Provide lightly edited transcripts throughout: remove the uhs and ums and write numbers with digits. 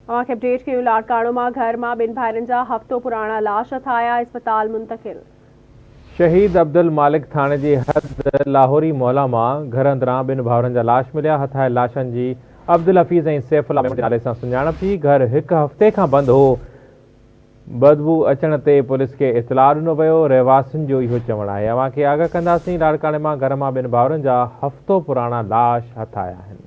اوهان کي اپڊيٽ ڪيون لاڙڪاڻو مان گهر مان ٻن ڀائرن جا هفتو پراڻا لاش هٿ آيا، اسپتال منتقل. شهيد عبدالمالڪ ٿاڻي جي حد لاهوري محلا مان گهر اندران ٻن ڀائرن جا لاش مليا، هٿ آيل لاشن جي عبدالحفيظ ۽ سيف الله ميمڻ جي نالي سان سڃاڻپ ٿي، گهر هڪ هفتي کان بند هو، بدبو اچڻ تي پوليس کي اطلاع ڏنو ويو، رهواسين جو اهو چوڻ آهي. اوهان کي آگاهه ڪنداسين لاڙڪاڻي مان گهر مان ٻن ڀائرن جا هفتو پراڻا لاش هٿ آيا آهن.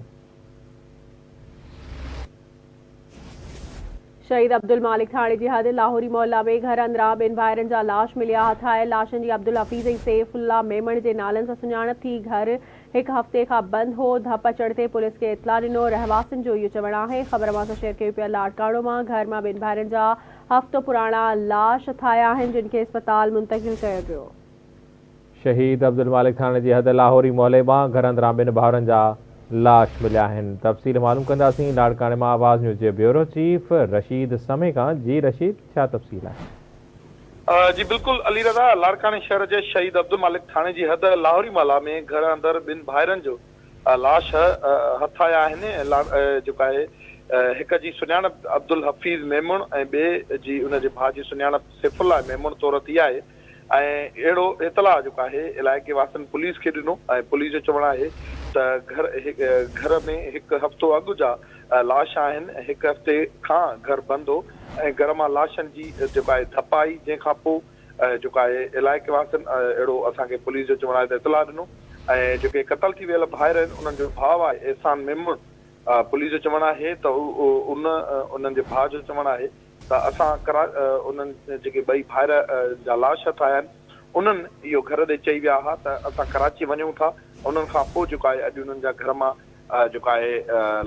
شهيد عبدالمالڪ ٿاڻي جي حد لاهوري محلا ۾ گهر اندران ٻن ڀائرن جا لاش مليا، هٿ آيل لاشن جي عبدالحفيظ ۽ سيف الله ميمڻ جي نالن سان سڃاڻپ ٿي، گهر هڪ هفتي کان بند هو، ڌپ اچڻ تي پوليس کي اطلاع ڏنو، رهواسين جو اهو چوڻ آهي، خبر اوهان سان شيئر ڪيون پيا لاڙڪاڻو مان گهر مان ٻن ڀائرن جا هفتو پراڻا لاش هٿ آيا آهن، جن کي اسپتال منتقل ڪيو ويو. شهيد عبدالمالڪ ٿاڻي جي حد لاهوري محلي مان گهر اندران ٻن ڀائرن جا لاش مليا آهن. تفصيل معلوم ڪنداسين لاڙڪاڻي مان آواز نيوز جي بيورو چيف رشيد سمي کان جي رشيد ڇا تفصيل آهن. جي بلڪل علي رضا، لاڙڪاڻي شهر جي شهيد عبدالمالڪ ٿاڻي جي حد لاهوري محلا ۾ گهر اندر ٻن ڀائرن جو لاش هٿ آيا آهن جيڪو آهي هڪ جي سڃاڻپ عبدالحفيظ ميمڻ ۽ ٻئي جي ان جي ڀاء جي سڃاڻپ سيف الله ميمڻ طور ٿي آهي. ۽ اهڙو اطلاع جيڪو آهي علائقي واسين پوليس کي ڏنو ۽ پوليس جو چوڻ آهي ته گهر گهر ۾ هڪ هفتو اڳ جا لاش آهن هڪ هفتي کان گهر بند هو ۽ گهر مان لاشن جي جيڪو آهي ڌپ آئي جنهن کان پوء جيڪو آهي علائقي واسين اهڙو اسان کي پوليس جو چوڻ آهي ته اطلاع ڏنو ۽ جيڪي قتل ٿي ويل ڀائر آهن انهن جو ڀاء آهي احسان ميمڻ پوليس جو چوڻ آهي ته ان انهن جي ڀاء جو چوڻ آهي ته اسان ڪرا انهن جيڪي ٻئي ڀائر جا لاش هٿ آيا آهن انهن اهو گهر ڏي چئي ويا ها ته اسان ڪراچي وڃون ٿا انهن کان پوء جيڪو آهي اڄ انهن جا گهر مان جيڪو آهي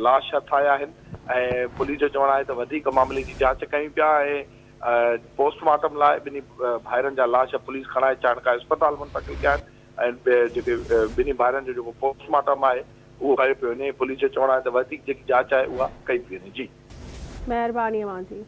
لاش هٿ آيا آهن ۽ پوليس جو چوڻ آهي ته وڌيڪ معاملي جي جاچ ڪيون پيا ۽ پوسٽ مارٽم لاء ٻنهي ڀائرن جا لاش پوليس کڻائي چانڊڪا اسپتال منتقل ڪيا آهن ۽ جيڪي ٻنهي ڀائرن جو جيڪو پوسٽ مارٽم آهي اهو ڪيو پيو وڃي پوليس جو چوڻ آهي ته وڌيڪ جيڪي جاچ آهي اها ڪئي پئي وڃي جي. مهرباني اوهان جي.